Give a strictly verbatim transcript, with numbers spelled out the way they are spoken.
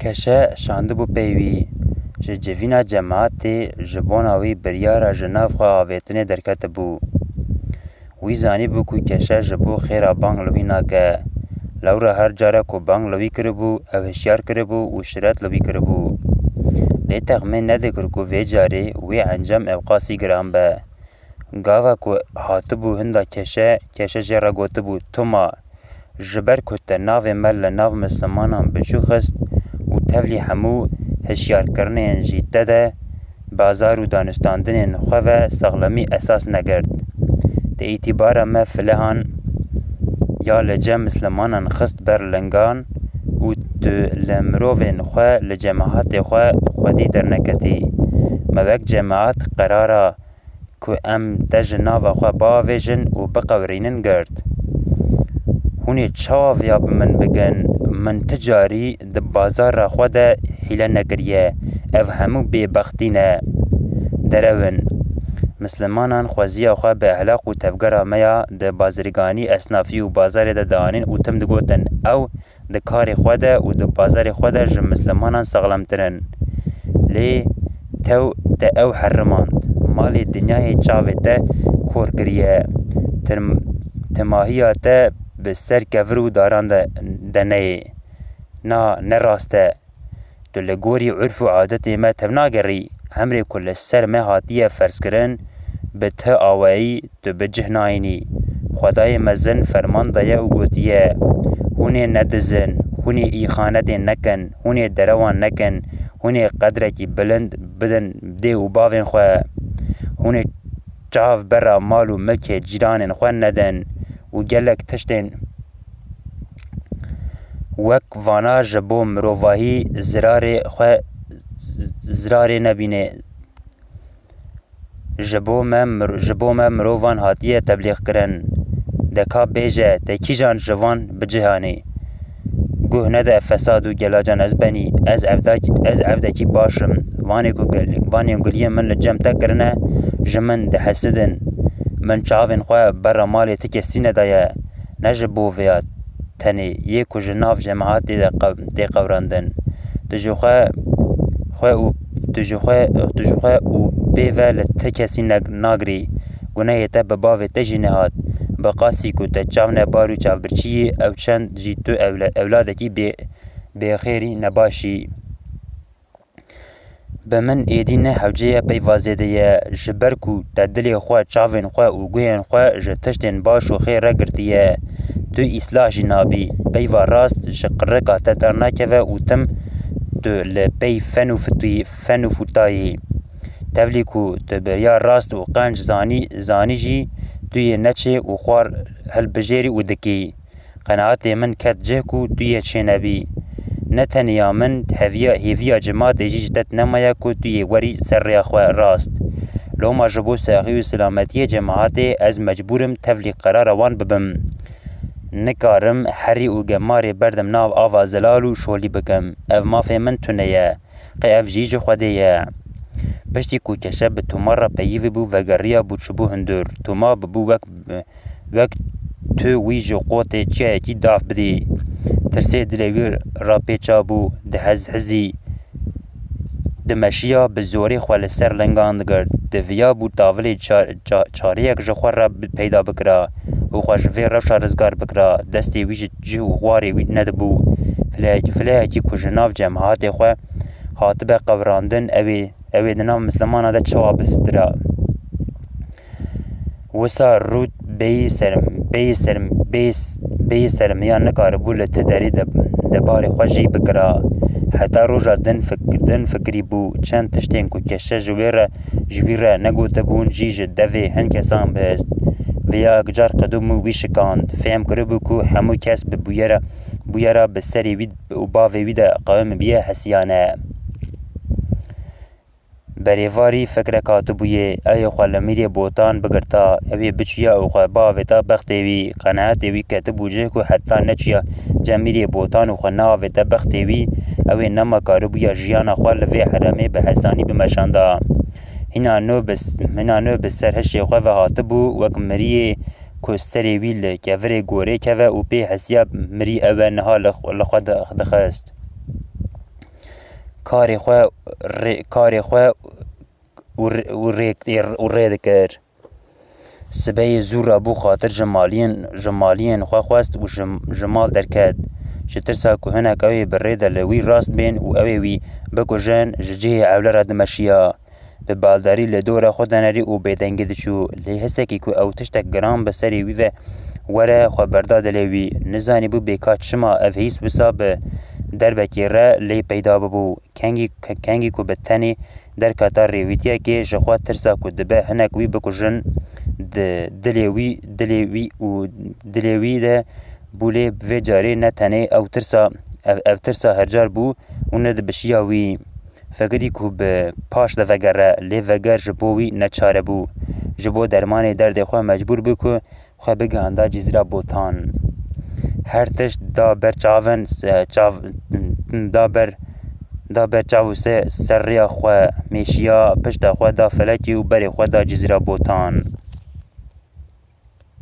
Keşe şandibû pey wî. Ji civîna cemaetê ji bona wî biryara ji nav xwe avêtinê derketibû. Wî zanîbû ku Keşe ji bo xêra bang li wî nake. Lewra her care ku bang li wî kiribû, ew hişyar kiribû û şiret li wî kiribû. Lê texmîn nedikir ku vê carê wê encam ewqasî giran be. Gava ku hatibû hinda Keşe, Keşe jê re gotibû, Tuma, ji ber ku te navê me li nav mislimanan biçû xist û tevlî hemû hişyarkirinên jî te de bazar û danûstandinên xwe ve saxlemî esas negirt. Te îtîbara me filehan ya li cem mislimanan xist ber lingan û tu li mirovên xwe, li cemaetê xwe xwedî derneketî. Me wek cemaet qerara ku em te ji nava xwe biavêjin û biqewirînin girt. Hûn ê çawa viya bi min bikin? Min ti carî di bazara xwe de hîle nekiriye. Ev hemû bêbextî ne. Derewin. Mislimanan xweziya xwe bi ehlaq û tevgera me ya di bazirganî, esnafî û bazarê de dianîn û tim digotin, ew di karê xwe de û di bazarê xwe de ji mislimanan saxlemtir in. Lê tew te ew herimand. Malê dinyayê çavê te kor kiriye. Tim-, timahiya te bi ser kevir û daran de, de neyê. Na, ne rast e. Tu li gorî urf û adetê me tevnagerî. Emrê ku li ser me hatiye ferzkirin, bi ti awayî tu bi cih nayînî. Xwedayê mezin ferman daye û gotiye, Hûn ê nedizin, hûn ê îxanetê nekin, hûn ê derewan nekin, hûn ê qedrekî bilind bidin dê û bavên xwe. Hûn ê çav bera mal û milkê cîranên xwe nedin û gelek tiştên wek vana ji bo mirovahî zirarê xwe, zirarê nebîne. Ji bo me mir-, ji bo me mirovan hatiye teblîxkirin. De ka bêje, te kîjan ji van bi cih anî? Guh nede fesad û gelacan ez benî, ez evdek-, ez evdekî baş im. Vanê ku gel-, vanê guliyê min li cem te kirine, ji min dihesidin. Min çavên xwe berra malê ti kesî nedaye, ne ji bo vêya tenê yê ku ji nav cemaetê de qew-, tê qewrandin. Tu ji xwe, xwe û, tu ji xwe, tu ji xwe û pê ve li ti kesî ne-, nagirî. Gunehê te bi bavê te jî nehat. Bi qasî ku te çavnebar û çavbirçî yî, ew çend jî tu ewle-, ewladekî bê-, bêxêrî nebaş î. Bi min êdî ne hewce ye peyva zêde ye, ji ber ku te dilê xwe, çavên xwe û guhên xwe ji tiştên baş û xêr re girtiye. Tu îslah jî nabî. Peyva rast ji qirika te dernakeve û tim tu li pey fen û fitûyî, fen û fûtayî. Tevlî ku tu bi riya rast û qenc zanî, zanî jî tu yê neçê û xwar hilbijêrî û dikî. Qenaetê min ket cih ku tu yê çênebî. Ne teniya min, heviya, hêviya cimatê jî ji te nemaye ku tu yê werî ser rêya xwe rast. Loma ji bo saxî û silametiyê cemaetê ez mecbûr im tevlî qerara wan bibim. Nikarim herî û gemarê berdim nav ava zelal û şolî bikim. Ev mafê min tune ye. Qey ev jî ji Xwedê ye. Piştî ku Keşe bi Toma re peyivî bû, vegeriya bû çûbû hundir. Toma bibû wek, wek tu wî ji qotê çiyayekî dav bidî. Tirsê dilê wî rapêça bû, dihezhizî. Dimeşiya bi zorê xwe li ser lingan digirt. Diviyabû tavilê ça-, ça-, çareyek ji xwe re bi-, peyda bikira û xwe ji vê rewşa rizgar bikira. Destê wî ji cih û xwarê wî nedibû. File-, fileyekî ku ji nav cemaetê xwe hatibe qewirandin, ew ê, ew ê di nav Mislimana de çawa bistira? Wisa rût bêyî serim-, bêyî serim-, bêyî s-, bêyî serimiyan nikaribû li ti derî de, de barê xwe jî bikira. Heta roja din fik-, din fikirî bû, çend tiştên ku Keşe ji wê re, ji wî re negotibûn jî ji devê hin kesan bihist. Vêya yekcar qedûm û wî şikand. Fêm kiribû ku hemû kes bi bûyera, bûyera bi serê wî û bavê wî de qewim biye hesiyane. Berêvarî fikrek hatibûyê, ew ê xwe li mîrê Botan bigirta, ew ê biçûya û xwe biavêta bextê wî, qenaetê wî ketibû cih ku heta neçûya cem mîrê Botan û xwe neavêta bextê wî, ew ê nema karibûya jiyana xwe li vê heremê bi hesanî bimeşanda. Hîna nû bi s-, hîna nû bi ser hişê xwe ve hatibû, wek miriyê ku serê wî li kevirê gorê keve û pê hesiya mirî ew e niha li xwe, li xwe di-, dixist. karê xwe rê, karê xwe û rê, û rê, û rê dikir. Sibeyê zû rabû xatir ji maliyên, ji maliyên xwe xwest û ji, ji mal derket. Ji tirsa ku hinek ew ê bi rê de li wî rast bên û ew ê wî bikujin, ji cihê ewle re dimeşiya. Bi baldarî li dora xwe de nerî û bêdengî diçû. Lê hisekî ku ew tiştek giran bi serê wî ve were, xwe berda dilê wî. Nizanîbû bêka çima ev hîs wisa bi derbekê re lê peyda bibû. Kengî, kengî ku bi tenê derketa rêwîtiyekê ji xwe tirsa ku dibe hinek wî bikujin, di dilê wî, dilê wî û dilê wî de bû, lê vê carê ne tenê ew tirsa, ev, ev tirsa hercar bû û nedibişiya wî. Fikirî ku bi paş de vegere, lê veger ji bo wî neçare bû. Ji bo dermanê derdê xwe mecbûr bû ku xwe bigihanda Cizîra Botan. Her tişt da ber çavin, e, çav, da ber, da ber çav û se-, ser rêya xwe mêşiya, pişta xwe da felekê û berê xwe da Cizîra Botan.